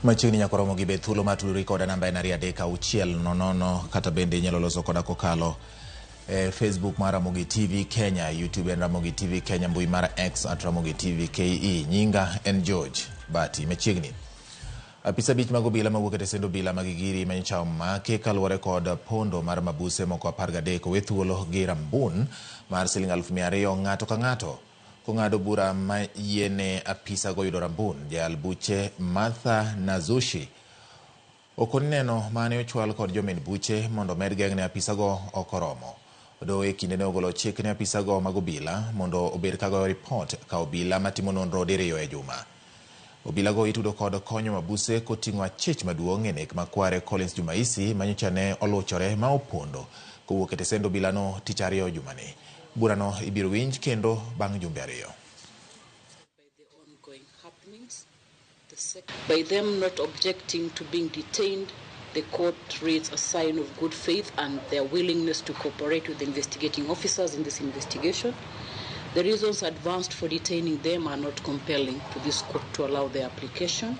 Machiegni nyaka romo gi bed thuolo mar tudori koda, namba en 23600, kata bende inyalo loso koda kokalo e Facebook mar Ramogi TV Kenya, YouTube en Ramogi TV Kenya, mbui mar X @RamogiTVKE. Nyinga en George Bati. Machiegni apisa 5 mag obila mawuok e tesend obila mag Gigiri manyocha omaki kaluwore kod pondo mar mabuse moko 13 owe thuolo gi rambun mar siling 200,000 ng'ato ka ng'ato. Kong'ado bura ma yiene apisago yudo rambun, jayal buche Martha Nazushi okoni neno mane ochwal kod jomin buche mondo omed geng'ne apisago ok oromo. Doho e kinde ne ogolo chik ne apisago mag obila mondo obed kagoyo ripot ka obila matimo nonro diriyo e juma. Obilago itudo kod konyo mabuse koting'o achich maduong' e nek ma kware Collins Jumaisi manyocha ne oluchore ma opondo kowuok e tesend obilano tich ariyo jumani. Burano ibiro winj kendo bang' jumbe 2. By the ongoing happenings. By them not objecting to being detained, the court reads a sign of good faith and their willingness to cooperate with the investigating officers in this investigation. The reasons advanced for detaining them are not compelling to this court to allow their application.